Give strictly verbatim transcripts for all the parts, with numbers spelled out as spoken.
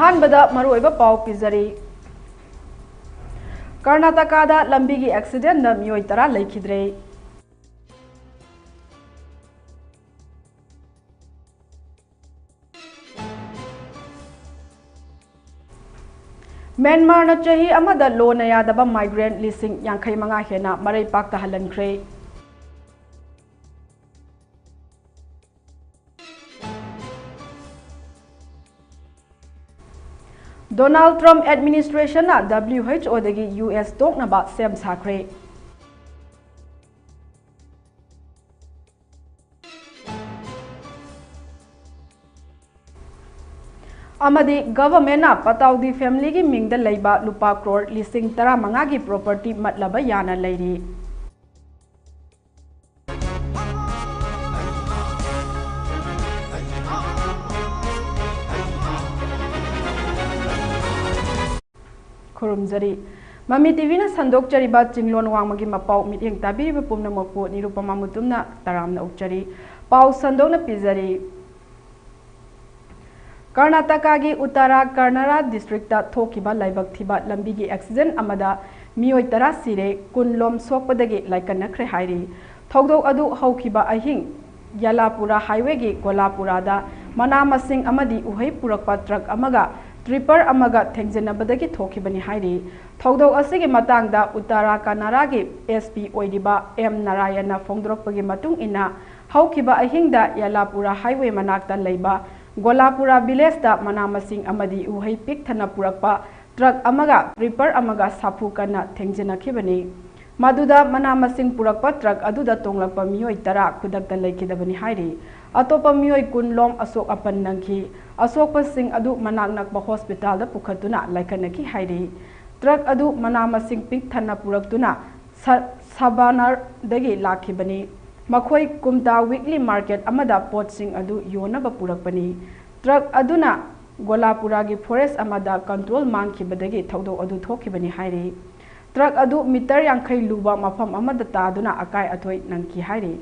ꯑꯍꯥꯟꯕꯗ ꯃꯔꯨꯑꯣꯏꯕ ꯄꯥꯎ ꯄꯤꯖꯔꯤ꯫ ꯀꯔꯅꯥꯇꯀꯥꯗ ꯂꯝꯕꯤꯒꯤ ꯑꯦꯛꯁꯤꯗꯦꯟꯗ ꯃꯤꯑꯣꯏ ꯇꯔꯥ ꯂꯩꯈꯤꯗ꯭ꯔꯦ꯫ ꯃ꯭ꯌꯥꯟꯃꯥꯔꯅ ꯆꯍꯤ ꯑꯃꯗ ꯂꯣꯟꯅ ꯌꯥꯗꯕ ꯃꯥꯏꯒ꯭ꯔꯦꯟ ꯂꯤꯁꯤꯡ ꯌꯥꯡꯈꯩ ꯃꯉꯥ ꯍꯦꯟꯅ ꯃꯔꯩ ꯄꯥꯛꯇ ꯍꯜꯍꯟꯈ꯭ꯔꯦ꯫ ꯗꯣꯅꯥꯜꯗ ꯇ꯭ꯔꯝꯞ ꯑꯦꯗꯃꯤꯅꯤꯁꯇ꯭ꯔꯦꯁꯟꯅ ꯗꯕ꯭ꯂꯤꯎ ꯑꯩꯆ ꯑꯣꯗꯒꯤ ꯌꯨ ꯑꯦꯁ ꯇꯣꯛꯅꯕ ꯁꯦꯝ ꯁꯥꯈ꯭ꯔꯦ꯫ ꯑꯃꯗꯤ ꯒꯚꯔꯟꯃꯦꯟꯠꯅ ꯄꯇꯥꯎꯗꯤ ꯐꯦꯃꯤꯂꯤꯒꯤ ꯃꯤꯡꯗ ꯂꯩꯕ ꯂꯨꯄꯥ ꯀ꯭ꯔꯣꯔ ꯂꯤꯁꯤꯡ ꯇꯔꯥꯃꯉꯥꯒꯤ ꯄ꯭ꯔꯣꯄꯔꯇꯤ ꯃꯠꯂꯕ ꯌꯥꯅ ꯂꯩꯔꯤ꯫ ꯈꯨꯔꯨꯝꯖꯔꯤ꯫ ꯃꯃꯤ ꯇꯤꯚꯤꯅ ꯁꯟꯗꯣꯛꯆꯔꯤꯕ ꯆꯤꯡꯂꯣꯟ ꯋꯥꯡꯃꯒꯤ ꯃꯄꯥꯎ ꯃꯤꯠꯌꯦꯡ ꯇꯥꯕꯤꯔꯤꯕ ꯄꯨꯝꯅꯃꯛꯄꯨ ꯅꯤꯔꯨꯄꯃꯥ ꯃꯨꯇꯨꯝꯅ ꯇꯔꯥꯝꯅ ꯑꯣꯛꯆꯔꯤ꯫ ꯄꯥꯎ ꯁꯟꯗꯣꯛꯅ ꯄꯤꯖꯔꯤ꯫ ꯀꯔꯅꯥꯇꯀꯥꯒꯤ ꯎꯠꯇꯔꯥ ꯀꯟꯅꯔꯥ ꯗꯤꯁꯇ꯭ꯔꯤꯛꯇ ꯊꯣꯛꯈꯤꯕ ꯂꯥꯏꯕꯛ ꯊꯤꯕ ꯂꯝꯕꯤꯒꯤ ꯑꯦꯛꯁꯤꯗꯦꯟ ꯑꯃꯗ ꯃꯤꯑꯣꯏ ꯇꯔꯥ ꯁꯤꯔꯦ, ꯀꯨꯟ ꯂꯣꯝ ꯁꯣꯛꯄꯗꯒꯤ ꯂꯥꯏꯀꯠꯅꯈ꯭ꯔꯦ ꯍꯥꯏꯔꯤ꯫ ꯊꯧꯗꯣꯛ ꯑꯗꯨ ꯍꯧꯈꯤꯕ ꯑꯍꯤꯡ ꯌꯥꯂꯥꯄꯨꯔꯥ ꯍꯥꯏꯋꯦꯒꯤ ꯒꯣꯂꯥꯄꯨꯔꯥꯗ ꯃꯅꯥ ꯃꯁꯤꯡ ꯑꯃꯗꯤ ꯎꯍꯩ ꯄꯨꯔꯛꯄ ꯇ꯭ꯔꯛ ꯑꯃꯒ ꯇ꯭ꯔꯤꯄꯔ ꯑꯃꯒ ꯊꯦꯡꯖꯤꯟꯅꯕꯗꯒꯤ ꯊꯣꯛꯈꯤꯕꯅꯤ ꯍꯥꯏꯔꯤ꯫ ꯊꯧꯗꯣꯛ ꯑꯁꯤꯒꯤ ꯃꯇꯥꯡꯗ ꯎꯠꯇꯔꯥ ꯀꯟꯅꯔꯥꯒꯤ ꯑꯦꯁ ꯄꯤ ꯑꯣꯏꯔꯤꯕ ꯑꯦꯝ ꯅꯥꯔꯥꯌꯟꯅ ꯐꯣꯡꯗꯣꯔꯛꯄꯒꯤ ꯃꯇꯨꯡ ꯏꯟꯅ, ꯍꯧꯈꯤꯕ ꯑꯍꯤꯡꯗ ꯌꯥꯂꯥꯄꯨꯔꯥ ꯍꯥꯏꯋꯦ ꯃꯅꯥꯛꯇ ꯂꯩꯕ ꯒꯣꯂꯥꯄꯨꯔꯥ ꯚꯤꯂꯦꯖꯇ ꯃꯅꯥ ꯃꯁꯤꯡ ꯑꯃꯗꯤ ꯎꯍꯩ ꯄꯤꯛ ꯊꯟꯅ ꯄꯨꯔꯛꯄ ꯇ꯭ꯔꯛ ꯑꯃꯒ ꯇ꯭ꯔꯤꯄꯔ ꯑꯃꯒ ꯁꯥꯐꯨ ꯀꯟꯅ ꯊꯦꯡꯖꯤꯟꯅꯈꯤꯕꯅꯤ꯫ ꯃꯗꯨꯗ ꯃꯅꯥ ꯃꯁꯤꯡ ꯄꯨꯔꯛꯄ ꯇ꯭ꯔꯛ ꯑꯗꯨꯗ ꯇꯣꯡꯂꯛꯄ ꯃꯤꯑꯣꯏ ꯇꯔꯥ ꯈꯨꯗꯛꯇ ꯂꯩꯈꯤꯗꯕꯅꯤ ꯍꯥꯏꯔꯤ꯫ ꯑꯇꯣꯞꯄ ꯃꯤꯑꯣꯏ ꯀꯨꯟ ꯂꯣꯝ ꯑꯁꯣꯛ ꯑꯄꯟ ꯅꯪꯈꯤ꯫ ꯑꯁꯣꯛꯄꯁꯤꯡ ꯑꯗꯨ ꯃꯅꯥꯛ ꯅꯛꯄ ꯍꯣꯁꯄꯤꯇꯥꯜꯗ ꯄꯨꯈꯠꯇꯨꯅ ꯂꯥꯏꯀꯠꯅꯈꯤ ꯍꯥꯏꯔꯤ꯫ ꯇ꯭ꯔꯛ ꯑꯗꯨ ꯃꯅꯥ ꯃꯁꯤꯡ ꯄꯤꯛ ꯊꯟꯅ ꯄꯨꯔꯛꯇꯨꯅ ꯁ-, ꯁꯕꯥꯅꯥꯔꯗꯒꯤ ꯂꯥꯛꯈꯤꯕꯅꯤ꯫ ꯃꯈꯣꯏ ꯀꯨꯝꯇꯥ ꯋꯤꯛꯂꯤ ꯃꯥꯔꯀꯦꯠ ꯑꯃꯗ ꯄꯣꯠꯁꯤꯡ ꯑꯗꯨ ꯌꯣꯟꯅꯕ ꯄꯨꯔꯛꯄꯅꯤ꯫ ꯇ꯭ꯔꯛ ꯑꯗꯨꯅ ꯒꯣꯂꯥꯄꯨꯔꯥꯒꯤ ꯐꯣꯔꯦꯁ ꯑꯃꯗ ꯀꯟꯇ꯭ꯔꯣꯜ ꯃꯥꯡꯈꯤꯕꯗꯒꯤ ꯊꯧꯗꯣꯛ ꯑꯗꯨ ꯊꯣꯛꯈꯤꯕꯅꯤ ꯍꯥꯏꯔꯤ꯫ ꯇ꯭ꯔꯛ ꯑꯗꯨ ꯃꯤꯇꯔ ꯌꯥꯡꯈꯩ ꯂꯨꯕ ꯃꯐꯝ ꯑꯃꯗ ꯇꯥꯗꯨꯅ ꯑꯀꯥꯏ ꯑꯇꯣꯏ ꯅꯪꯈꯤ ꯍꯥꯏꯔꯤ꯫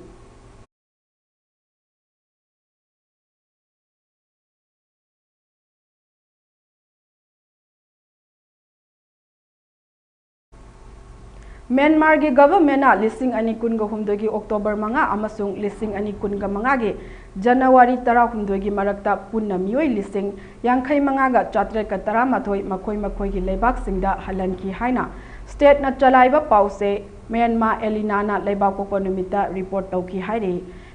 ꯃ꯭ꯌꯥꯟꯃꯥꯔꯒꯤ ꯒꯚꯔꯟꯃꯦꯟꯅ ꯂꯤꯁꯤꯡ ꯑꯅꯤ ꯀꯨꯟꯒ ꯍꯨꯝꯗꯣꯏꯒꯤ ꯑꯣꯛꯇꯣꯕꯔ ꯃꯉꯥ ꯑꯃꯁꯨꯡ ꯂꯤꯁꯤꯡ ꯑꯅꯤ ꯀꯨꯟꯒ ꯃꯉꯥꯒꯤ ꯖꯅꯋꯥꯔꯤ ꯇꯔꯥꯍꯨꯝꯗꯣꯏꯒꯤ ꯃꯔꯛꯇ ꯄꯨꯟꯅ ꯃꯤꯑꯣꯏ ꯂꯤꯁꯤꯡ ꯌꯥꯡꯈꯩ ꯃꯉꯥꯒ ꯆꯥꯇ꯭ꯔꯦꯠꯀ ꯇꯔꯥꯃꯥꯊꯣꯏ ꯃꯈꯣꯏ ꯃꯈꯣꯏꯒꯤ ꯂꯩꯕꯥꯛꯁꯤꯡꯗ ꯍꯜꯍꯟꯈꯤ ꯍꯥꯏꯅ ꯁ꯭ꯇꯦꯠꯅ ꯆꯂꯥꯏꯕ ꯄꯥꯎꯆꯦ ꯃ꯭ꯌꯥꯟꯃꯥꯔ ꯑꯦꯂꯤꯅꯥꯅ ꯂꯩꯕꯥꯛꯄꯣꯛꯄ ꯅꯨꯃꯤꯠꯇ ꯔꯤꯄꯣꯔꯠ ꯇꯧꯈꯤ ꯍꯥꯏꯔꯤ꯫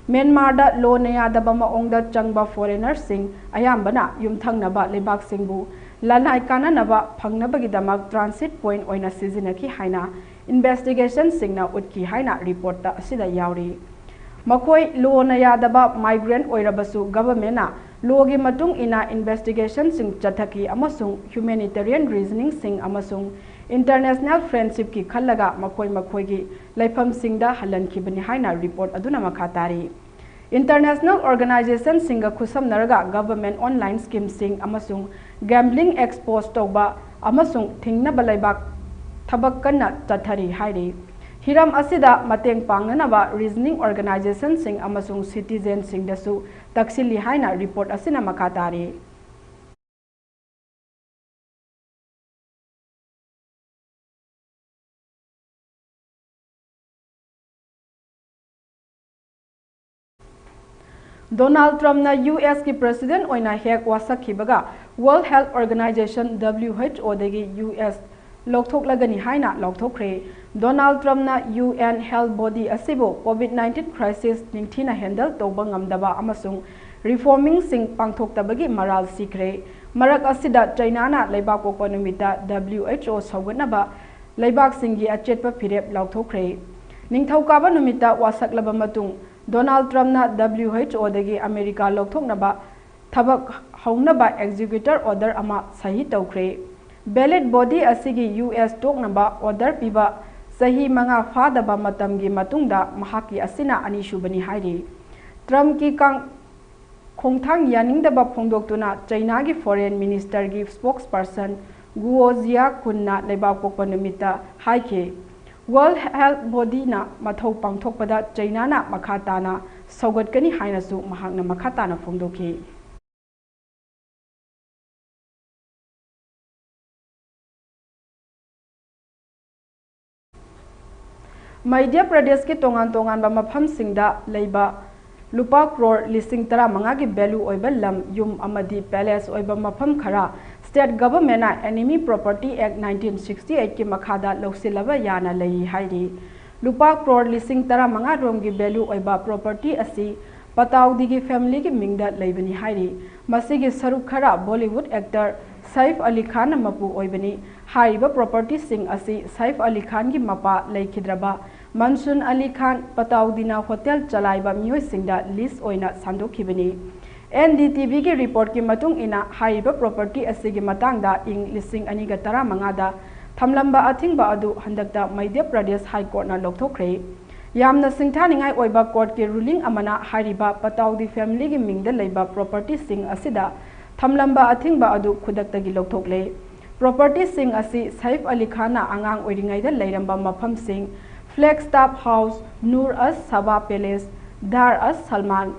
ꯃ꯭ꯌꯥꯟꯃꯥꯔꯗ ꯂꯣꯟꯅ ꯌꯥꯗꯕ ꯃꯑꯣꯡꯗ ꯆꯪꯕ ꯐꯣꯔꯦꯅꯔꯁꯤꯡ ꯑꯌꯥꯝꯕꯅ ꯌꯨꯝꯊꯪꯅꯕ ꯂꯩꯕꯥꯛꯁꯤꯡꯕꯨ ꯂꯅꯥꯏ ꯀꯥꯟꯅꯅꯕ ꯐꯪꯅꯕꯒꯤꯗꯃꯛ ꯇ꯭ꯔꯥꯟꯁꯤꯠ ꯄꯣꯏꯟꯠ ꯑꯣꯏꯅ ꯁꯤꯖꯤꯟꯅꯈꯤ ꯍꯥꯏꯅ ꯏꯟꯚꯦꯁꯇꯤꯒꯦꯁꯟꯁꯤꯡꯅ ꯎꯠꯈꯤ ꯍꯥꯏꯅ ꯔꯤꯄꯣꯔꯠꯇ ꯑꯁꯤꯗ ꯌꯥꯎꯔꯤ꯫ ꯃꯈꯣꯏ ꯂꯣꯅ ꯌꯥꯗꯕ ꯃꯥꯏꯒ꯭ꯔꯦꯟꯠ ꯑꯣꯏꯔꯕꯁꯨ ꯒꯚꯔꯟꯃꯦꯟꯠꯅ ꯂꯣꯒꯤ ꯃꯇꯨꯡ ꯏꯟꯅ ꯏꯟꯚꯦꯁꯇꯤꯒꯦꯁꯟꯁꯤꯡ ꯆꯠꯊꯈꯤ ꯑꯃꯁꯨꯡ ꯍ꯭ꯌꯨꯃꯦꯅꯤꯇꯦꯔꯤꯌꯟ ꯔꯤꯖꯅꯤꯡꯁꯤꯡ ꯑꯃꯁꯨꯡ ꯏꯟꯇꯔꯅꯦꯁꯅꯦꯜ ꯐ꯭ꯔꯦꯟꯗꯁꯤꯞꯀꯤ ꯈꯜꯂꯒ ꯃꯈꯣꯏ ꯃꯈꯣꯏꯒꯤ ꯂꯩꯐꯝꯁꯤꯡꯗ ꯍꯜꯍꯟꯈꯤꯕꯅꯤ ꯍꯥꯏꯅ ꯔꯤꯄꯣꯔꯠ ꯑꯗꯨꯅ ꯃꯈꯥ ꯇꯥꯔꯤ꯫ ꯏꯟꯇꯔꯅꯦꯁꯅꯦꯜ ꯑꯣꯔꯒꯅꯥꯏꯖꯦꯁꯟꯁꯤꯡꯒ ꯈꯨꯠꯁꯝꯅꯔꯒ ꯒꯚꯔꯟꯃꯦꯟꯠ ꯑꯣꯟꯂꯥꯏꯟ ꯁ꯭ꯀꯤꯝꯁꯤꯡ ꯑꯃꯁꯨꯡ ꯒꯦꯝꯕ꯭ꯂꯤꯡ ꯑꯦꯛꯁꯄꯣꯖ ꯇꯧꯕ ꯑꯃꯁꯨꯡ ꯊꯤꯡꯅꯕ ꯂꯩꯕꯥꯛ ꯊꯕꯛ ꯀꯟꯅ ꯆꯠꯊꯔꯤ ꯍꯥꯏꯔꯤ꯫ ꯍꯤꯔꯝ ꯑꯁꯤꯗ ꯃꯇꯦꯡ ꯄꯥꯡꯅꯅꯕ ꯔꯤꯖꯅꯤꯡ ꯑꯣꯔꯒꯅꯥꯏꯖꯦꯁꯟꯁꯤꯡ ꯑꯃꯁꯨꯡ ꯁꯤꯇꯤꯖꯦꯟꯁꯤꯡꯗꯁꯨ ꯇꯛꯁꯤꯜꯂꯤ ꯍꯥꯏꯅ ꯔꯤꯄꯣꯔꯠ ꯑꯁꯤꯅ ꯃꯈꯥ ꯇꯥꯔꯤ꯫ ꯗꯣꯅꯥꯜꯗ ꯇ꯭ꯔꯝꯞꯅ ꯌꯨ ꯑꯦꯁꯀꯤ ꯄ꯭ꯔꯦꯁꯤꯗꯦꯟꯠ ꯑꯣꯏꯅ ꯍꯦꯛ ꯋꯥꯁꯛꯈꯤꯕꯒ World Health Organization, W H O, ꯗꯒꯤ ꯌꯨ ꯑꯦꯁ ꯂꯧꯊꯣꯛꯂꯒꯅꯤ ꯍꯥꯏꯅ ꯂꯥꯎꯊꯣꯛꯈ꯭ꯔꯦ꯫ ꯗꯣꯅꯥꯜꯗ ꯇ꯭ꯔꯝꯞꯅ ꯌꯨ ꯑꯦꯟ ꯍꯦꯜꯊ ꯕꯣꯗꯤ ꯑꯁꯤꯕꯨ ꯀꯣꯚꯤꯗ ꯅꯥꯏꯟꯇꯤꯟ ꯀ꯭ꯔꯥꯏꯁꯤꯁ ꯅꯤꯡꯊꯤꯅ ꯍꯦꯟꯗꯜ ꯇꯧꯕ ꯉꯝꯗꯕ ꯑꯃꯁꯨꯡ ꯔꯤꯐꯣꯔꯃꯤꯡꯁꯤꯡ ꯄꯥꯡꯊꯣꯛꯇꯕꯒꯤ ꯃꯔꯥꯜ ꯁꯤꯈ꯭ꯔꯦ꯫ ꯃꯔꯛ ꯑꯁꯤꯗ ꯆꯩꯅꯥꯅ ꯂꯩꯕꯥꯛꯄꯣꯛꯄ ꯅꯨꯃꯤꯠꯇ W H O ꯁꯧꯒꯠꯅꯕ ꯂꯩꯕꯥꯛꯁꯤꯡꯒꯤ ꯑꯆꯦꯠꯄ ꯐꯤꯔꯦꯞ ꯂꯥꯎꯊꯣꯛꯈ꯭ꯔꯦ꯫ ꯅꯤꯡꯊꯧꯀꯥꯕ ꯅꯨꯃꯤꯠꯇ ꯋꯥꯁꯛꯂꯕ ꯃꯇꯨꯡ, ꯗꯣꯅꯥꯜꯗ ꯇ꯭ꯔꯝꯞꯅ W H O ꯗꯒꯤ ꯑꯃꯦꯔꯤꯀꯥ ꯂꯧꯊꯣꯛꯅꯕ ꯊꯕꯛ ꯍꯧꯅꯕ ꯑꯦꯛꯖꯤꯀ꯭ꯌꯨꯇꯤꯚ ꯑꯣꯔꯗꯔ ꯑꯃ ꯁꯍꯤ ꯇꯧꯈ꯭ꯔꯦ꯫ ꯚꯦꯂꯤꯗ ꯕꯣꯗꯤ ꯑꯁꯤꯒꯤ ꯌꯨ ꯑꯦꯁ ꯇꯣꯛꯅꯕ ꯑꯣꯔꯗꯔ ꯄꯤꯕ ꯆꯍꯤ ꯃꯉꯥ ꯐꯥꯗꯕ ꯃꯇꯝꯒꯤ ꯃꯇꯨꯡꯗ ꯃꯍꯥꯛꯀꯤ ꯑꯁꯤꯅ ꯑꯅꯤꯁꯨꯕꯅꯤ ꯍꯥꯏꯔꯤ꯫ ꯇ꯭ꯔꯝꯞꯀꯤ ꯀꯥꯡ-, ꯈꯣꯡꯊꯥꯡ ꯌꯥꯅꯤꯡꯗꯕ ꯐꯣꯡꯗꯣꯛꯇꯨꯅ ꯆꯩꯅꯥꯒꯤ ꯐꯣꯔꯦꯟ ꯃꯤꯅꯤꯁꯇꯔꯒꯤ ꯁ꯭ꯄꯣꯛꯁꯄꯔꯁꯟ ꯒꯨꯑꯣ ꯖꯤꯌꯥ ꯈꯨꯟꯅ ꯂꯩꯕꯥꯛꯄꯣꯛꯄ ꯅꯨꯃꯤꯠꯇ ꯍꯥꯏꯈꯤ, World Health Bodyꯅ ꯃꯊꯧ ꯄꯥꯡꯊꯣꯛꯄꯗ ꯆꯩꯅꯥꯅ ꯃꯈꯥ ꯇꯥꯅ ꯁꯧꯒꯠꯀꯅꯤ ꯍꯥꯏꯅꯁꯨ ꯃꯍꯥꯛꯅ ꯃꯈꯥ ꯇꯥꯅ ꯐꯣꯡꯗꯣꯛꯈꯤ꯫ ꯃꯙ꯭ꯌ ꯄ꯭ꯔꯗꯦꯁꯀꯤ ꯇꯣꯉꯥꯟ ꯇꯣꯉꯥꯟꯕ ꯃꯐꯝꯁꯤꯡꯗ ꯂꯩꯕ ꯂꯨꯄꯥ ꯀ꯭ꯔꯣꯔ ꯂꯤꯁꯤꯡ ꯇꯔꯥꯃꯉꯥꯒꯤ value ꯑꯣꯏꯕ ꯂꯝ, ꯌꯨꯝ ꯑꯃꯗꯤ palace ꯑꯣꯏꯕ ꯃꯐꯝ ꯈꯔ state governmentꯅ Enemy Property Act nineteen sixty eightꯀꯤ ꯃꯈꯥꯗ ꯂꯧꯁꯤꯜꯂꯕ ꯌꯥꯅ ꯂꯩꯔꯤ ꯍꯥꯏꯔꯤ꯫ ꯂꯨꯄꯥ ꯀ꯭ꯔꯣꯔ ꯂꯤꯁꯤꯡ ꯇꯔꯥꯃꯉꯥ ꯔꯣꯝꯒꯤ value ꯑꯣꯏꯕ property ꯑꯁꯤ ꯄꯇꯥꯎꯗꯤꯒꯤ familyꯒꯤ ꯃꯤꯡꯗ ꯂꯩꯕꯅꯤ ꯍꯥꯏꯔꯤ꯫ ꯃꯁꯤꯒꯤ ꯁꯔꯨꯛ ꯈꯔ Bollywood actor ꯁꯩꯐ ꯑꯂꯤ ꯈꯥꯟꯅ ꯃꯄꯨ ꯑꯣꯏꯕꯅꯤ꯫ ꯍꯥꯏꯔꯤꯕ propertyꯁꯤꯡ ꯑꯁꯤ ꯁꯩꯐ ꯑꯂꯤ ꯈꯥꯟꯒꯤ ꯃꯄꯥ ꯂꯩꯈꯤꯗ꯭ꯔꯕ ꯃꯟꯁꯨꯟ ꯑꯂꯤ ꯈꯥꯟ ꯄꯇꯥꯎꯗꯤꯅ hotel ꯆꯂꯥꯏꯕ ꯃꯤꯑꯣꯏꯁꯤꯡꯗ lease ꯑꯣꯏꯅ ꯁꯟꯗꯣꯛꯈꯤꯕꯅꯤ꯫ NDTVꯒꯤ reportꯀꯤ ꯃꯇꯨꯡ ꯏꯟꯅ ꯍꯥꯏꯔꯤꯕ property ꯑꯁꯤꯒꯤ ꯃꯇꯥꯡꯗ ꯏꯪ ꯂꯤꯁꯤꯡ ꯑꯅꯤꯒ ꯇꯔꯥꯃꯉꯥꯗ ꯊꯝꯂꯝꯕ ꯑꯊꯤꯡꯕ ꯑꯗꯨ ꯍꯟꯗꯛꯇ ꯃꯙ꯭ꯌ ꯄ꯭ꯔꯗꯦꯁ High Courtꯅ ꯂꯧꯊꯣꯛꯈ꯭ꯔꯦ꯫ ꯌꯥꯝꯅ ꯁꯤꯡꯊꯥꯅꯤꯡꯉꯥꯏ ꯑꯣꯏꯕ courtꯀꯤ ruling ꯑꯃꯅ ꯍꯥꯏꯔꯤꯕ ꯄꯇꯥꯎꯗꯤ familyꯒꯤ ꯃꯤꯡꯗ ꯂꯩꯕ propertyꯁꯤꯡ ꯑꯁꯤꯗ ꯊꯝꯂꯝꯕ ꯑꯊꯤꯡꯕ ꯑꯗꯨ ꯈꯨꯗꯛꯇꯒꯤ ꯂꯧꯊꯣꯛꯂꯦ꯫ Propertyꯁꯤꯡ ꯑꯁꯤ ꯁꯩꯐ ꯑꯂꯤ ꯈꯥꯟꯅ ꯑꯉꯥꯡ ꯑꯣꯏꯔꯤꯉꯩꯗ ꯂꯩꯔꯝꯕ ꯃꯐꯝꯁꯤꯡ, Flagstaff House, Nur As Saba Palace, Dar As Salman,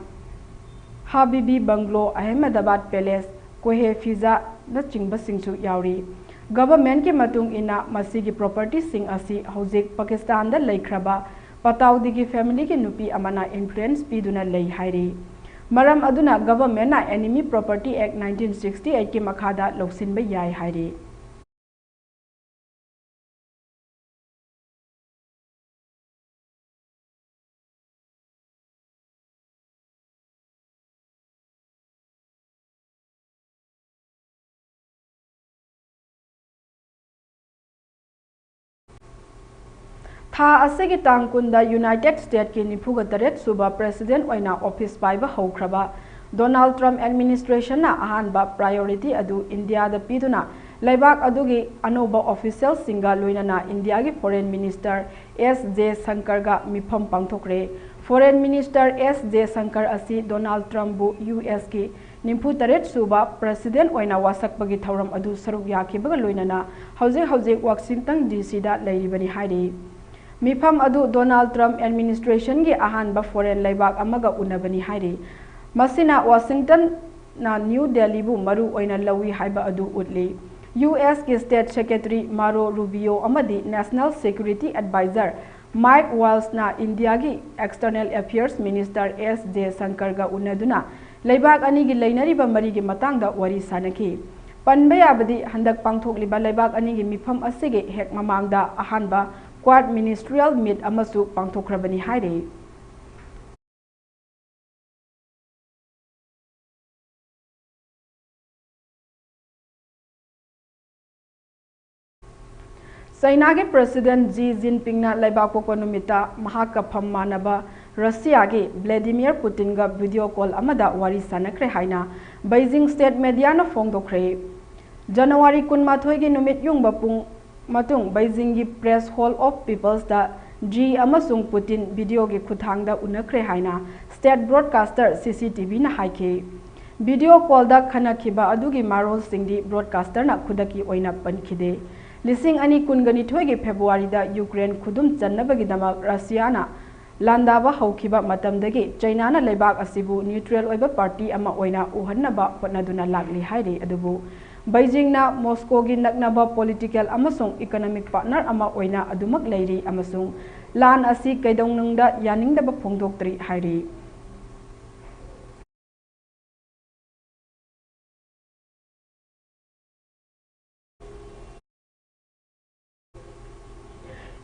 Habibi Bungalow, Ahmedabad Palace, Kohe Fizaꯅꯆꯤꯡꯕꯁꯤꯡꯁꯨ ꯌꯥꯎꯔꯤ꯫ Governmentꯀꯤ ꯃꯇꯨꯡ ꯏꯟꯅ ꯃꯁꯤꯒꯤ propertyꯁꯤꯡ ꯑꯁꯤ ꯍꯧꯖꯤꯛ ꯄꯥꯀꯤꯁꯇꯥꯟꯗ ꯂꯩꯈ꯭ꯔꯕ ꯄꯇꯥꯎꯗꯤꯒꯤ familyꯒꯤ ꯅꯨꯄꯤ ꯑꯃꯅ influence ꯄꯤꯗꯨꯅ ꯂꯩ ꯍꯥꯏꯔꯤ꯫ ꯃꯔꯝ ꯑꯗꯨꯅ governmentꯅ Enemy Property Act nineteen sixty eightꯀꯤ ꯃꯈꯥꯗ ꯂꯧꯁꯤꯟꯕ ꯌꯥꯏ ꯍꯥꯏꯔꯤ꯫ ꯊꯥ ꯑꯁꯤꯒꯤ ꯇꯥꯡ ꯀꯨꯟꯗ United Statesꯀꯤ ꯅꯤꯐꯨꯒ ꯇꯔꯦꯠ ꯁꯨꯕ President ꯑꯣꯏꯅ office ꯄꯥꯏꯕ ꯍꯧꯈ꯭ꯔꯕ Donald Trump administrationꯅ ꯑꯍꯥꯟꯕ priority ꯑꯗꯨ ꯏꯟꯗꯤꯌꯥꯗ ꯄꯤꯗꯨꯅ ꯂꯩꯕꯥꯛ ꯑꯗꯨꯒꯤ ꯑꯅꯧꯕ officialꯁꯤꯡꯒ ꯂꯣꯏꯅꯅ ꯏꯟꯗꯤꯌꯥꯒꯤ Foreign Minister ꯑꯦꯁ ꯖꯦꯁꯪꯀꯔꯒ ꯃꯤꯐꯝ ꯄꯥꯡꯊꯣꯛꯈ꯭ꯔꯦ꯫ Foreign Minister ꯑꯦꯁ ꯖꯦꯁꯪꯀꯔ ꯑꯁꯤ Donald Trumpꯕꯨ USꯀꯤ ꯅꯤꯐꯨ ꯇꯔꯦꯠ ꯁꯨꯕ President ꯑꯣꯏꯅ ꯋꯥꯁꯛꯄꯒꯤ ꯊꯧꯔꯝ ꯑꯗꯨ ꯁꯔꯨꯛ ꯌꯥꯈꯤꯕꯒ ꯂꯣꯏꯅꯅ ꯍꯧꯖꯤꯛ ꯍꯧꯖꯤꯛ Washington DCꯗ ꯂꯩꯔꯤꯕꯅꯤ ꯍꯥꯏꯔꯤ꯫ ꯃꯤꯐꯝ ꯑꯗꯨ Donald Trump administrationꯒꯤ ꯑꯍꯥꯟꯕ foreign ꯂꯩꯕꯥꯛ ꯑꯃꯒ ꯎꯅꯕꯅꯤ ꯍꯥꯏꯔꯤ꯫ ꯃꯁꯤꯅ Washingtonꯅ New Delhiꯕꯨ ꯃꯔꯨ ꯑꯣꯏꯅ ꯂꯧꯏ ꯍꯥꯏꯕ ꯑꯗꯨ ꯎꯠꯂꯤ꯫ USꯀꯤ State Secretary Marco Rubio ꯑꯃꯗꯤ National Security Advisor ꯃꯥꯏꯛ ꯋꯥꯜꯁꯅ ꯏꯟꯗꯤꯌꯥꯒꯤ External Affairs Minister ꯑꯦꯁ ꯖꯦꯁꯪꯀꯔꯒ ꯎꯅꯗꯨꯅ ꯂꯩꯕꯥꯛ ꯑꯅꯤꯒꯤ ꯂꯩꯅꯔꯤꯕ ꯃꯔꯤꯒꯤ ꯃꯇꯥꯡꯗ ꯋꯥꯔꯤ ꯁꯥꯅꯈꯤ꯫ ꯄꯟꯕ ꯌꯥꯕꯗꯤ, ꯍꯟꯗꯛ ꯄꯥꯡꯊꯣꯛꯂꯤꯕ ꯂꯩꯕꯥꯛ ꯑꯅꯤꯒꯤ ꯃꯤꯐꯝ ꯑꯁꯤꯒꯤ ꯍꯦꯛ ꯃꯃꯥꯡꯗ ꯑꯍꯥꯟꯕ Quad Ministerial Meet ꯑꯃꯁꯨ ꯄꯥꯡꯊꯣꯛꯈ꯭ꯔꯕꯅꯤ ꯍꯥꯏꯔꯤ꯫ ꯆꯩꯅꯥꯒꯤ President Xi Jinpingꯅ ꯂꯩꯕꯥꯛꯄꯣꯛꯄ ꯅꯨꯃꯤꯠꯇ ꯃꯍꯥꯛꯀ ꯐꯝ ꯃꯥꯟꯅꯕ ꯔꯁꯤꯌꯥꯒꯤ Vladimir Putinꯒ video call ꯑꯃꯗ ꯋꯥꯔꯤ ꯁꯥꯟꯅꯈ꯭ꯔꯦ ꯍꯥꯏꯅ Beijing state mediaꯅ ꯐꯣꯡꯗꯣꯛꯈ꯭ꯔꯦ꯫ ꯖꯅꯋꯥꯔꯤ ꯀꯨꯟꯃꯥꯊꯣꯏꯒꯤ ꯅꯨꯃꯤꯠ ꯌꯨꯡꯕ ꯄꯨꯡ ꯃꯇꯨꯡ Beijingꯒꯤ Press Hall of Peopleꯁꯇ Xi ꯑꯃꯁꯨꯡ Putin videoꯒꯤ ꯈꯨꯠꯊꯥꯡꯗ ꯎꯅꯈ꯭ꯔꯦ ꯍꯥꯏꯅ state broadcaster C C T Vꯅ ꯍꯥꯏꯈꯤ꯫ Video callꯗ ꯈꯟꯅꯈꯤꯕ ꯑꯗꯨꯒꯤ ꯃꯔꯣꯜꯁꯤꯡꯗꯤ broadcasterꯅ ꯈꯨꯗꯛꯀꯤ ꯑꯣꯏꯅ ꯄꯟꯈꯤꯗꯦ꯫ ꯂꯤꯁꯤꯡ ꯑꯅꯤ ꯀꯨꯟꯒ ꯅꯤꯊꯣꯏꯒꯤ Februaryꯗ Ukraine ꯈꯨꯗꯨꯝ ꯆꯟꯅꯕꯒꯤꯗꯃꯛ ꯔꯁꯤꯌꯥꯅ ꯂꯥꯟꯗꯥꯕ ꯍꯧꯈꯤꯕ ꯃꯇꯝꯗꯒꯤ ꯆꯩꯅꯥꯅ ꯂꯩꯕꯥꯛ ꯑꯁꯤꯕꯨ neutral ꯑꯣꯏꯕ party ꯑꯃ ꯑꯣꯏꯅ ꯎꯍꯟꯅꯕ ꯍꯣꯠꯅꯗꯨꯅ ꯂꯥꯛꯂꯤ ꯍꯥꯏꯔꯤ꯫ ꯑꯗꯨꯕꯨ Beijingꯅ Moscowꯒꯤ ꯅꯛꯅꯕ political ꯑꯃꯁꯨꯡ economic partner ꯑꯃ ꯑꯣꯏꯅ ꯑꯗꯨꯃꯛ ꯂꯩꯔꯤ ꯑꯃꯁꯨꯡ ꯂꯥꯟ ꯑꯁꯤ ꯀꯩꯗꯧꯅꯨꯡꯗ ꯌꯥꯅꯤꯡꯗꯕ ꯐꯣꯡꯗꯣꯛꯇ꯭ꯔꯤ ꯍꯥꯏꯔꯤ꯫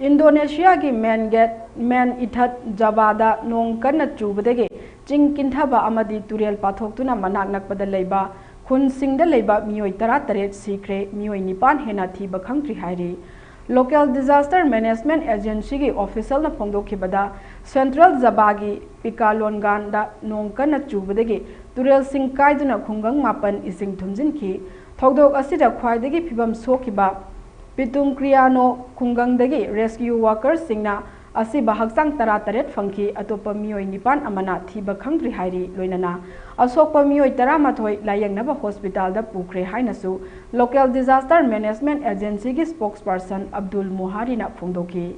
ꯏꯟꯗꯣꯅꯦꯁꯤꯌꯥꯒꯤ ꯃꯦꯟꯒꯦꯠ, ꯃꯦꯟ ꯏꯊꯠ ꯖꯕꯥꯗ ꯅꯣꯡ ꯀꯟꯅ ꯆꯨꯕꯗꯒꯤ ꯆꯤꯡ ꯀꯤꯟꯊꯕ ꯑꯃꯗꯤ ꯇꯨꯔꯦꯜ ꯄꯥꯊꯣꯛꯇꯨꯅ ꯃꯅꯥꯛ ꯅꯛꯄꯗ ꯂꯩꯕ ꯈꯨꯟꯁꯤꯡꯗ ꯂꯩꯕ ꯃꯤꯑꯣꯏ ꯇꯔꯥꯇꯔꯦꯠ ꯁꯤꯈ꯭ꯔꯦ, ꯃꯤꯑꯣꯏ ꯅꯤꯄꯥꯟ ꯍꯦꯟꯅ ꯊꯤꯕ ꯈꯪꯗ꯭ꯔꯤ ꯍꯥꯏꯔꯤ꯫ Local Disaster Management Agencyꯒꯤ officialꯅ ꯐꯣꯡꯗꯣꯛꯈꯤꯕꯗ, Central ꯖꯕꯥꯒꯤ ꯄꯤꯀꯥꯂꯣꯟꯒꯥꯟꯗ ꯅꯣꯡ ꯀꯟꯅ ꯆꯨꯕꯗꯒꯤ ꯇꯨꯔꯦꯜꯁꯤꯡ ꯀꯥꯏꯗꯨꯅ ꯈꯨꯡꯒꯪ ꯃꯥꯄꯟ ꯏꯁꯤꯡ ꯊꯨꯝꯖꯤꯟꯈꯤ꯫ ꯊꯧꯗꯣꯛ ꯑꯁꯤꯗ ꯈ꯭ꯋꯥꯏꯗꯒꯤ ꯐꯤꯕꯝ ꯁꯣꯛꯈꯤꯕ ꯄꯤꯇꯨꯝ ꯀ꯭ꯔꯤꯌꯥꯅꯣ ꯈꯨꯡꯒꯪꯗꯒꯤ rescue workersꯁꯤꯡꯅ ꯑꯁꯤꯕ ꯍꯛꯆꯥꯡ ꯇꯔꯥꯇꯔꯦꯠ ꯐꯪꯈꯤ, ꯑꯇꯣꯞꯄ ꯃꯤꯑꯣꯏ ꯅꯤꯄꯥꯟ ꯑꯃꯅ ꯊꯤꯕ ꯈꯪꯗ꯭ꯔꯤ ꯍꯥꯏꯔꯤ꯫ ꯂꯣꯏꯅꯅ ꯑꯁꯣꯛꯄ ꯃꯤꯑꯣꯏ ꯇꯔꯥꯃꯥꯊꯣꯏ ꯂꯥꯌꯦꯡꯅꯕ hospitalꯗ ꯄꯨꯈ꯭ꯔꯦ ꯍꯥꯏꯅꯁꯨ Local Disaster Management Agencyꯒꯤ spokesperson Abdul ꯃꯨꯍꯥꯔꯤꯅ ꯐꯣꯡꯗꯣꯛꯈꯤ꯫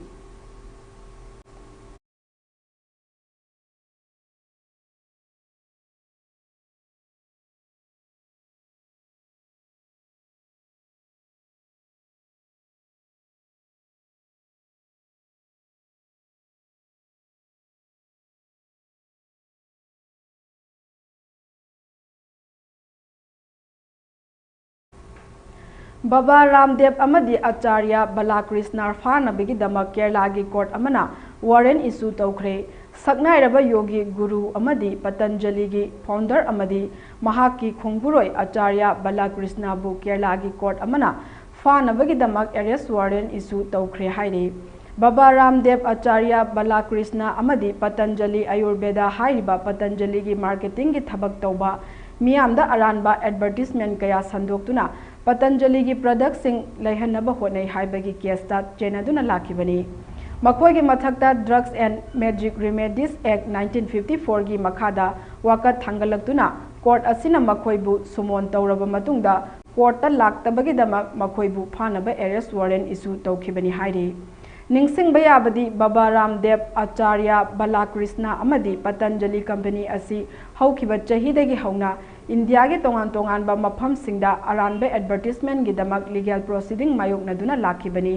ꯕꯕꯥ ꯔꯥꯝꯗꯦꯕ ꯑꯃꯗꯤ ꯑꯆꯥꯔꯌ ꯕꯂꯥꯀ꯭ꯔꯤꯁꯅ ꯐꯥꯅꯕꯒꯤꯗꯃꯛ ꯀꯦꯔꯂꯥꯒꯤ ꯀꯣꯔꯠ ꯑꯃꯅ ꯋꯥꯔꯦꯟ ꯏꯁꯨ ꯇꯧꯈ꯭ꯔꯦ꯫ ꯁꯛꯅꯥꯏꯔꯕ ꯌꯣꯒꯤ ꯒꯨꯔꯨ ꯑꯃꯗꯤ ꯄꯇꯟꯖꯂꯤꯒꯤ ꯐꯥꯎꯟꯗꯔ ꯑꯃꯗꯤ ꯃꯍꯥꯛꯀꯤ ꯈꯣꯡꯕꯨꯔꯣꯏ ꯑꯆꯥꯔꯌ ꯕꯂꯥꯀ꯭ꯔꯤꯁꯅꯕꯨ ꯀꯦꯔꯂꯥꯒꯤ ꯀꯣꯔꯠ ꯑꯃꯅ ꯐꯥꯅꯕꯒꯤꯗꯃꯛ ꯑꯦꯔꯦꯁ ꯋꯥꯔꯦꯟ ꯏꯁꯨ ꯇꯧꯈ꯭ꯔꯦ ꯍꯥꯏꯔꯤ꯫ ꯕꯕꯥ ꯔꯥꯝꯗꯦꯕ ꯑꯆꯥꯔꯌ ꯕꯂꯥꯀ꯭ꯔꯤꯁꯅ ꯑꯃꯗꯤ ꯄꯇꯟꯖꯂꯤ ꯑꯌꯨꯔꯕꯦꯗ ꯍꯥꯏꯔꯤꯕ ꯄꯇꯟꯖꯂꯤꯒꯤ ꯃꯥꯔꯀꯦꯇꯤꯡꯒꯤ ꯊꯕꯛ ꯇꯧꯕ ꯃꯤꯌꯥꯝꯗ ꯑꯔꯥꯟꯕ ꯑꯦꯗꯚꯔꯇꯤꯁꯃꯦꯟ ꯀꯌꯥ ꯁꯟꯗꯣꯛꯇꯨꯅ ꯄꯇꯟꯖꯂꯤꯒꯤ ꯄ꯭ꯔꯗꯛꯁꯤꯡ ꯂꯩꯍꯟꯅꯕ ꯍꯣꯠꯅꯩ ꯍꯥꯏꯕꯒꯤ ꯀꯦꯁꯇ ꯆꯦꯟꯅꯗꯨꯅ ꯂꯥꯛꯈꯤꯕꯅꯤ꯫ ꯃꯈꯣꯏꯒꯤ ꯃꯊꯛꯇ Drugs and Magic Remedies Act nineteen fifty fourꯒꯤ ꯃꯈꯥꯗ ꯋꯥꯀꯠ ꯊꯥꯡꯒꯠꯂꯛꯇꯨꯅ ꯀꯣꯔꯠ ꯑꯁꯤꯅ ꯃꯈꯣꯏꯕꯨ ꯁꯨꯃꯣꯟ ꯇꯧꯔꯕ ꯃꯇꯨꯡꯗ ꯀꯣꯔꯠꯇ ꯂꯥꯛꯇꯕꯒꯤꯗꯃꯛ ꯃꯈꯣꯏꯕꯨ ꯐꯥꯅꯕ ꯑꯦꯔꯦꯁ ꯋꯥꯔꯦꯟ ꯏꯁꯨ ꯇꯧꯈꯤꯕꯅꯤ ꯍꯥꯏꯔꯤ꯫ ꯅꯤꯡꯁꯤꯡꯕ ꯌꯥꯕꯗꯤ, ꯕꯕꯥ ꯔꯥꯝꯗꯦꯕ ꯑꯆꯥꯔꯌ ꯕꯂꯥꯀ꯭ꯔꯤꯁꯅ ꯑꯃꯗꯤ ꯄꯇꯟꯖꯂꯤ ꯀꯝꯄꯅꯤ ꯑꯁꯤ ꯍꯧꯈꯤꯕ ꯆꯍꯤꯗꯒꯤ ꯍꯧꯅ ꯏꯟꯗꯤꯌꯥꯒꯤ ꯇꯣꯉꯥꯟ ꯇꯣꯉꯥꯟꯕ ꯃꯐꯝꯁꯤꯡꯗ ꯑꯔꯥꯟꯕ ꯑꯦꯗꯚꯔꯇꯤꯁꯃꯦꯟꯒꯤꯗꯃꯛ ꯂꯤꯒꯦꯜ ꯄ꯭ꯔꯣꯁꯤꯗꯤꯡ ꯃꯥꯌꯣꯛꯅꯗꯨꯅ ꯂꯥꯛꯈꯤꯕꯅꯤ꯫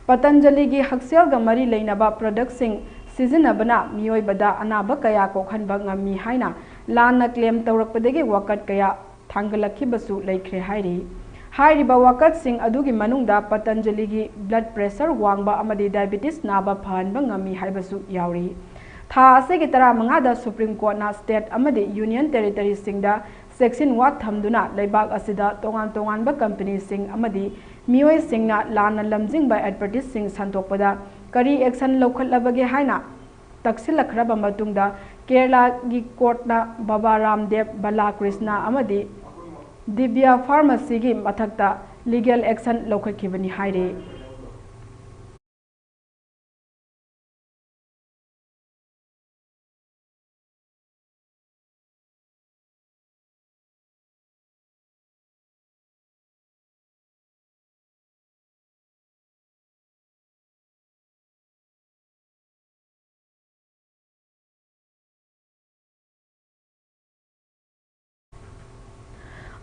ꯄꯇꯟꯖꯂꯤꯒꯤ ꯍꯛꯁꯦꯜꯒ ꯃꯔꯤ ꯂꯩꯅꯕ ꯄ꯭ꯔꯗꯛꯁꯤꯡ ꯁꯤꯖꯤꯟꯅꯕꯅ ꯃꯤꯑꯣꯏꯕꯗ ꯑꯅꯥꯕ ꯀꯌꯥ ꯀꯣꯛꯍꯟꯕ ꯉꯝꯃꯤ ꯍꯥꯏꯅ ꯂꯥꯟꯅ ꯀ꯭ꯂꯦꯝ ꯇꯧꯔꯛꯄꯗꯒꯤ ꯋꯥꯀꯠ ꯀꯌꯥ ꯊꯥꯡꯒꯠꯂꯛꯈꯤꯕꯁꯨ ꯂꯩꯈ꯭ꯔꯦ ꯍꯥꯏꯔꯤ꯫ ꯍꯥꯏꯔꯤꯕ ꯋꯥꯀꯠꯁꯤꯡ ꯑꯗꯨꯒꯤ ꯃꯅꯨꯡꯗ ꯄꯇꯟꯖꯂꯤꯒꯤ ꯕ꯭ꯂꯗ ꯄ꯭ꯔꯦꯁꯔ ꯋꯥꯡꯕ ꯑꯃꯗꯤ ꯗꯥꯏꯕꯤꯇꯤꯁ ꯅꯥꯕ ꯐꯍꯟꯕ ꯉꯝꯃꯤ ꯍꯥꯏꯕꯁꯨ ꯌꯥꯎꯔꯤ꯫ ꯊꯥ ꯑꯁꯤꯒꯤ ꯇꯔꯥꯃꯉꯥꯗ ꯁꯨꯄ꯭ꯔꯤꯝ ꯀꯣꯔꯠꯅ ꯁ꯭ꯇꯦꯠ ꯑꯃꯗꯤ ꯌꯨꯅꯤꯌꯟ ꯇꯦꯔꯤꯇꯔꯤꯁꯤꯡꯗ ꯆꯦꯛꯁꯤꯟꯋꯥ ꯊꯝꯗꯨꯅ ꯂꯩꯕꯥꯛ ꯑꯁꯤꯗ ꯇꯣꯉꯥꯟ ꯇꯣꯉꯥꯟꯕ ꯀꯝꯄꯅꯤꯁꯤꯡ ꯑꯃꯗꯤ ꯃꯤꯑꯣꯏꯁꯤꯡꯅ ꯂꯥꯟꯅ ꯂꯝꯖꯤꯡꯕ ꯑꯦꯗꯚꯔꯇꯤꯁꯁꯤꯡ ꯁꯟꯗꯣꯛꯄꯗ ꯀꯔꯤ ꯑꯦꯛꯁꯟ ꯂꯧꯈꯠꯂꯕꯒꯦ ꯍꯥꯏꯅ ꯇꯛꯁꯤꯜꯂꯛꯈ꯭ꯔꯕ ꯃꯇꯨꯡꯗ ꯀꯦꯔꯂꯥꯒꯤ ꯀꯣꯔꯠꯅ ꯕꯕꯥ ꯔꯥꯝꯗꯦꯕ ꯕꯂꯥꯀ꯭ꯔꯤꯁꯅ ꯑꯃꯗꯤ ꯗꯤꯕ꯭ꯌꯥ ꯐꯥꯔꯃꯥꯁꯤꯒꯤ ꯃꯊꯛꯇ ꯂꯤꯒꯦꯜ ꯑꯦꯛꯁꯟ ꯂꯧꯈꯠꯈꯤꯕꯅꯤ ꯍꯥꯏꯔꯤ꯫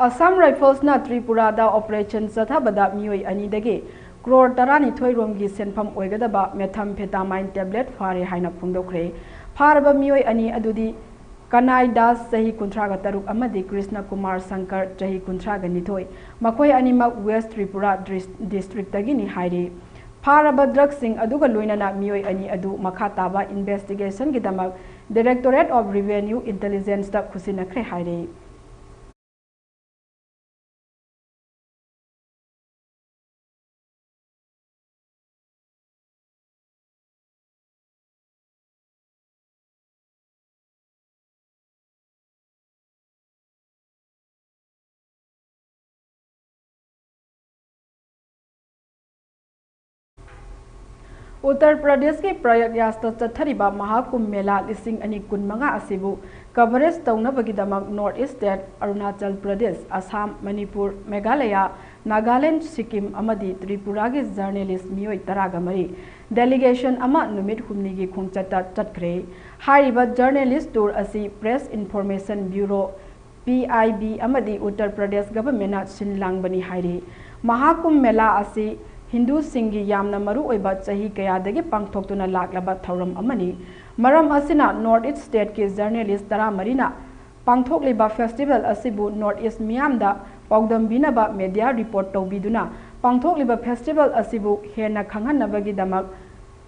ꯑꯁꯥꯝ ꯔꯥꯏꯐꯜꯁꯅ ꯇ꯭ꯔꯤꯄꯨꯔꯥꯗ ꯑꯣꯄꯔꯦꯁꯟ ꯆꯠꯊꯕꯗ ꯃꯤꯑꯣꯏ ꯑꯅꯤꯗꯒꯤ ꯀ꯭ꯔꯣꯔ ꯇꯔꯥꯅꯤꯊꯣꯏ ꯔꯣꯝꯒꯤ ꯁꯦꯟꯐꯝ ꯑꯣꯏꯒꯗꯕ methamphetamine tablet ꯐꯥꯔꯦ ꯍꯥꯏꯅ ꯐꯣꯡꯗꯣꯛꯈ꯭ꯔꯦ꯫ ꯐꯥꯔꯕ ꯃꯤꯑꯣꯏ ꯑꯅꯤ ꯑꯗꯨꯗꯤ ꯀꯅꯥꯏ ꯗꯥꯁ, ꯆꯍꯤ ꯀꯨꯟꯊ꯭ꯔꯥꯒ ꯇꯔꯨꯛ, ꯑꯃꯗꯤ ꯀ꯭ꯔꯤꯁꯅ ꯀꯨꯃꯥꯔ ꯁꯪꯀꯔ, ꯆꯍꯤ ꯀꯨꯟꯊ꯭ꯔꯥꯒ ꯅꯤꯊꯣꯏ, ꯃꯈꯣꯏ ꯑꯅꯤꯃꯛ ꯋꯦꯁ ꯇ꯭ꯔꯤꯄꯨꯔꯥ ꯗ꯭ꯔꯤꯁ-, ꯗꯤꯁꯇ꯭ꯔꯤꯛꯇꯒꯤꯅꯤ ꯍꯥꯏꯔꯤ꯫ ꯐꯥꯔꯕ ꯗ꯭ꯔꯒꯁꯤꯡ ꯑꯗꯨꯒ ꯂꯣꯏꯅꯅ ꯃꯤꯑꯣꯏ ꯑꯅꯤ ꯑꯗꯨ ꯃꯈꯥ ꯇꯥꯕ ꯏꯟꯚꯦꯁꯇꯤꯒꯦꯁꯟꯒꯤꯗꯃꯛ Directorate of Revenue Intelligenceꯇ ꯈꯨꯠꯁꯤꯟꯅꯈ꯭ꯔꯦ ꯍꯥꯏꯔꯤ꯫ ꯎꯠꯇꯔ ꯄ꯭ꯔꯗꯦꯁꯀꯤ ꯄ꯭ꯔꯌꯥꯒꯌꯥꯖꯇ ꯆꯠꯊꯔꯤꯕ ꯃꯍꯥꯀꯨꯝꯚ ꯃꯦꯂꯥ ꯂꯤꯁꯤꯡ ꯑꯅꯤ ꯀꯨꯟꯃꯉꯥ ꯑꯁꯤꯕꯨ ꯀꯚꯔꯦꯖ ꯇꯧꯅꯕꯒꯤꯗꯃꯛ north east state, Arunachal Pradesh, Assam, Manipur, Meghalaya, Nagaland, Sikkim ꯑꯃꯗꯤ ꯇ꯭ꯔꯤꯄꯨꯔꯥꯒꯤ ꯖꯔꯅꯦꯂꯤꯁ ꯃꯤꯑꯣꯏ ꯇꯔꯥꯒ ꯃꯔꯤ ꯗꯦꯂꯤꯒꯦꯁꯟ ꯑꯃ ꯅꯨꯃꯤꯠ ꯍꯨꯝꯅꯤꯒꯤ ꯈꯣꯡꯆꯠꯇ ꯆꯠꯈ꯭ꯔꯦ꯫ ꯍꯥꯏꯔꯤꯕ ꯖꯔꯅꯦꯂꯤꯁ ꯇꯨꯔ ꯑꯁꯤ press information bureau, P I B, ꯑꯃꯗꯤ ꯎꯠꯇꯔ ꯄ꯭ꯔꯗꯦꯁ ꯒꯚꯔꯟꯃꯦꯟꯠꯅ ꯁꯤꯟ ꯂꯥꯡꯕꯅꯤ ꯍꯥꯏꯔꯤ꯫ ꯃꯍꯥꯀꯨꯝꯚ ꯃꯦꯂꯥ ꯑꯁꯤ ꯍꯤꯟꯗꯨꯁꯤꯡꯒꯤ ꯌꯥꯝꯅ ꯃꯔꯨꯑꯣꯏꯕ ꯆꯍꯤ ꯀꯌꯥꯗꯒꯤ ꯄꯥꯡꯊꯣꯛꯇꯨꯅ ꯂꯥꯛꯂꯕ ꯊꯧꯔꯝ ꯑꯃꯅꯤ꯫ ꯃꯔꯝ ꯑꯁꯤꯅ ꯅꯣꯔꯠ ꯏꯁ ꯁ꯭ꯇꯦꯠꯀꯤ ꯖꯔꯅꯦꯂꯤꯁ ꯇꯔꯥꯃꯔꯤꯅ ꯄꯥꯡꯊꯣꯛꯂꯤꯕ ꯐꯦꯁꯇꯤꯚꯦꯜ ꯑꯁꯤꯕꯨ ꯅꯣꯔꯠ ꯏꯁ ꯃꯤꯌꯥꯝꯗ ꯄꯥꯎꯗꯝꯕꯤꯅꯕ ꯃꯦꯗꯤꯌꯥ ꯔꯤꯄꯣꯔꯠ ꯇꯧꯕꯤꯗꯨꯅ ꯄꯥꯡꯊꯣꯛꯂꯤꯕ ꯐꯦꯁꯇꯤꯚꯦꯜ ꯑꯁꯤꯕꯨ ꯍꯦꯟꯅ ꯈꯪꯍꯟꯅꯕꯒꯤꯗꯃꯛ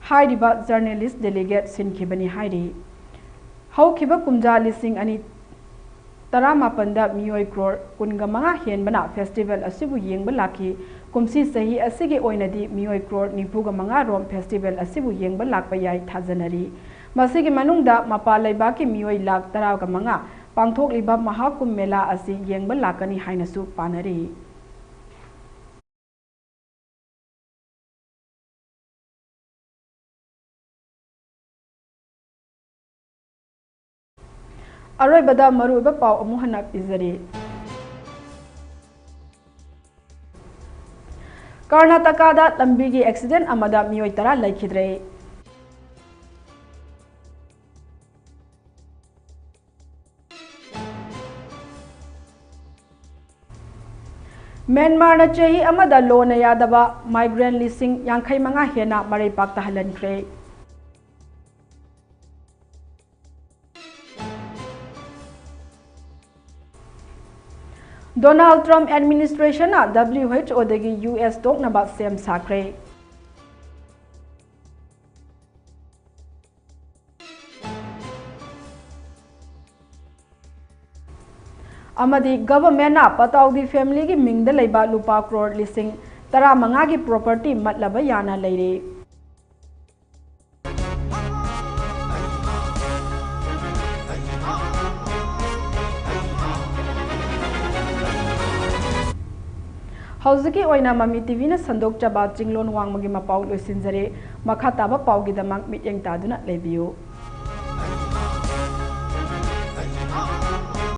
ꯍꯥꯏꯔꯤꯕ ꯖꯔꯅꯦꯂꯤꯁ ꯗꯦꯂꯤꯒꯦꯠ ꯁꯤꯟꯈꯤꯕꯅꯤ ꯍꯥꯏꯔꯤ꯫ ꯍꯧꯈꯤꯕ ꯀꯨꯝꯖꯥ ꯂꯤꯁꯤꯡ ꯑꯅꯤ ꯇꯔꯥꯃꯥꯄꯟꯗ ꯃꯤꯑꯣꯏ ꯀ꯭ꯔꯣꯔ ꯀꯨꯟꯒ ꯃꯉꯥ ꯍꯦꯟꯕꯅ ꯐꯦꯁꯇꯤꯚꯦꯜ ꯑꯁꯤꯕꯨ ꯌꯦꯡꯕ ꯂꯥꯛꯈꯤ꯫ ꯀꯨꯝꯁꯤ ꯆꯍꯤ ꯑꯁꯤꯒꯤ ꯑꯣꯏꯅꯗꯤ ꯃꯤꯑꯣꯏ ꯀ꯭ꯔꯣꯔ ꯅꯤꯐꯨꯒ ꯃꯉꯥ ꯔꯣꯝ ꯐꯦꯁꯇꯤꯚꯦꯜ ꯑꯁꯤꯕꯨ ꯌꯦꯡꯕ ꯂꯥꯛꯄ ꯌꯥꯏ ꯊꯥꯖꯅꯔꯤ꯫ ꯃꯁꯤꯒꯤ ꯃꯅꯨꯡꯗ ꯃꯄꯥꯟ ꯂꯩꯕꯥꯛꯀꯤ ꯃꯤꯑꯣꯏ ꯂꯥꯈ ꯇꯔꯥꯒ ꯃꯉꯥ ꯄꯥꯡꯊꯣꯛꯂꯤꯕ ꯃꯍꯥꯀꯨꯝꯚ ꯃꯦꯂꯥ ꯑꯁꯤ ꯌꯦꯡꯕ ꯂꯥꯛꯀꯅꯤ ꯍꯥꯏꯅꯁꯨ ꯄꯥꯅꯔꯤ꯫ ꯑꯔꯣꯏꯕꯗ ꯃꯔꯨꯑꯣꯏꯕ ꯄꯥꯎ ꯑꯃꯨꯛ ꯍꯟꯅ ꯄꯤꯖꯔꯤ꯫ ꯀꯔꯅꯥꯇꯀꯥꯗ ꯂꯝꯕꯤꯒꯤ ꯑꯦꯛꯁꯤꯗꯦꯟ ꯑꯃꯗ ꯃꯤꯑꯣꯏ ꯇꯔꯥ ꯂꯩꯈꯤꯗ꯭ꯔꯦ꯫ ꯃ꯭ꯌꯥꯟꯃꯥꯔꯅ ꯆꯍꯤ ꯑꯃꯗ ꯂꯣꯟꯅ ꯌꯥꯗꯕ ꯃꯥꯏꯒ꯭ꯔꯦꯟ ꯂꯤꯁꯤꯡ ꯌꯥꯡꯈꯩ ꯃꯉꯥ ꯍꯦꯟꯅ ꯃꯔꯩ ꯄꯥꯛꯇ ꯍꯜꯍꯟꯈ꯭ꯔꯦ꯫ Donald Trump administration ꯅ W H O ꯗꯒꯤ U S ꯇꯣꯛꯅꯕ ꯁꯦꯝ ꯁꯥꯈ꯭ꯔꯦ꯫ ꯑꯃꯗꯤ government ꯅ ꯄꯇꯥꯎꯗꯤ family ꯒꯤ ꯃꯤꯡꯗ ꯂꯩꯕ ꯂꯨꯄꯥ ꯀ꯭ꯔꯣꯔ ꯂꯤꯁꯤꯡ ꯇꯔꯥꯃꯉꯥꯒꯤ property ꯃꯠꯂꯕ ꯌꯥꯅ ꯂꯩꯔꯦ꯫ ꯍꯧꯖꯤꯛꯀꯤ ꯑꯣꯏꯅ ꯃꯃꯤ T V ꯅ ꯁꯟꯗꯣꯛꯆꯕ ꯆꯤꯡꯂꯣꯟ ꯋꯥꯡꯃꯒꯤ ꯃꯄꯥꯎ ꯂꯣꯏꯁꯤꯟꯖꯔꯦ꯫ ꯃꯈꯥ ꯇꯥꯕ ꯄꯥꯎꯒꯤꯗꯃꯛ ꯃꯤꯠꯌꯦꯡ ꯇꯥꯗꯨꯅ ꯂꯩꯕꯤꯌꯨ꯫